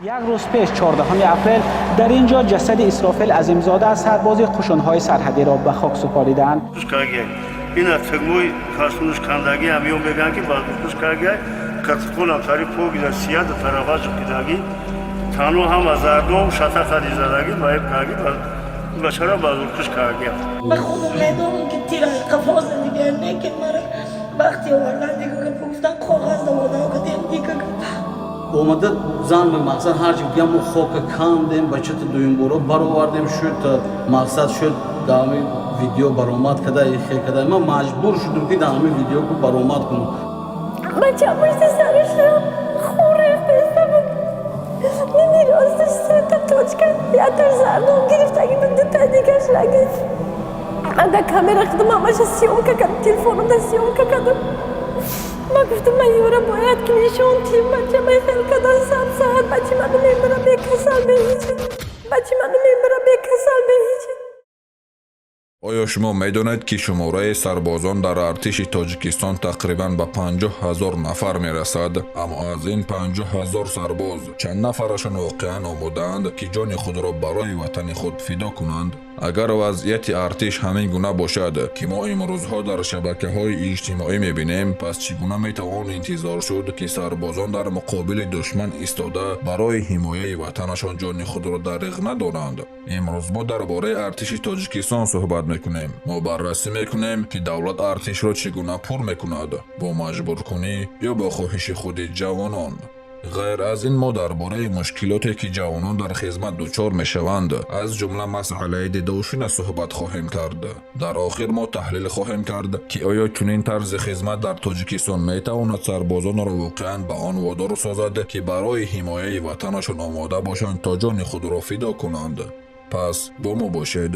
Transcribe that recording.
Як рӯз пеш, 14 апрел, дар ин ҷо ҷасади Исрофил Азимзода, сарбози қушунҳои сарҳадиро ба хок супориданд. Ина тигмои касунуш кандагӣ ҳам ё мегӯянд, ки базуркуш каргай, қиртиқонам тари погида сияду тарафа ҷуқидагӣ, тану ҳама зардом шатақади задагӣ маеб карги, бачара базуркуш каргия. Ман худам медонам, ки тира қафоса дига, лекин мара вақти овардан дига гап гуфтан, коғаз доводан кадем дига гап. Омада зан ба мақсад ҳарчи гуфтям, мо хока кандем, бачата дуюмборо баровардем, шуд, мақсад шуд, дар ҳами видео баромад када, ихе када, ман маҷбур шудам, ки дар ҳами видео ку баромад кунам. Бача пушти сараш хун рехтаиста буд. Ними росташ сета точка, яташ зардом гирифтаги буд, дута дигаш рагид. Ман дар камера худам ҳамаша съёмка кардам, телефонам съёмка кардам. Ман гуфтам, ман ёра бояд ки нишон тим, бача ман хел кадан саб саат, бачи ману мемира бекасал, беҳичи. Бачи ману мемира бекасал, беҳичи. Оё шумо медонед, ки шумораи сарбозон дар артиши Тоҷикистон тақрибан ба 50 000 нафар мерасад? Аммо аз ин 50 000 сарбоз чанд нафарашон воқеан омодаанд, ки ҷони худро барои ватани худ фидо кунанд? Агар вазъияти артиш ҳамин гуна бошад, ки мо имрӯзҳо дар шабакаҳои иҷтимоӣ мебинем, пас чӣ гуна метавон интизор шуд, ки сарбозон дар муқобили душман истода, барои ҳимояи ватанашон ҷони худро дариғ надоранд? Имрӯз мо дар бораи артиши Тоҷикистон суҳбат мекунем. Мо баррасӣ мекунем, ки давлат артишро чӣ гуна пур мекунад: бо маҷбуркунӣ ё бо хоҳиши худи ҷавонон. Ғайр аз ин, мо дар бораи мушкилоте, ки ҷавонон дар хизмат дучор мешаванд, аз ҷумла масъалаи дедовщина, суҳбат хоҳем кард. Дар охир мо таҳлил хоҳем кард, ки оё чунин тарзи хизмат дар Тоҷикистон метавонад сарбозонро воқеан ба он водор созад, ки барои ҳимояи ватанашон омода бошанд, то ҷони худро фидо кунанд. Пас бо мо бошед.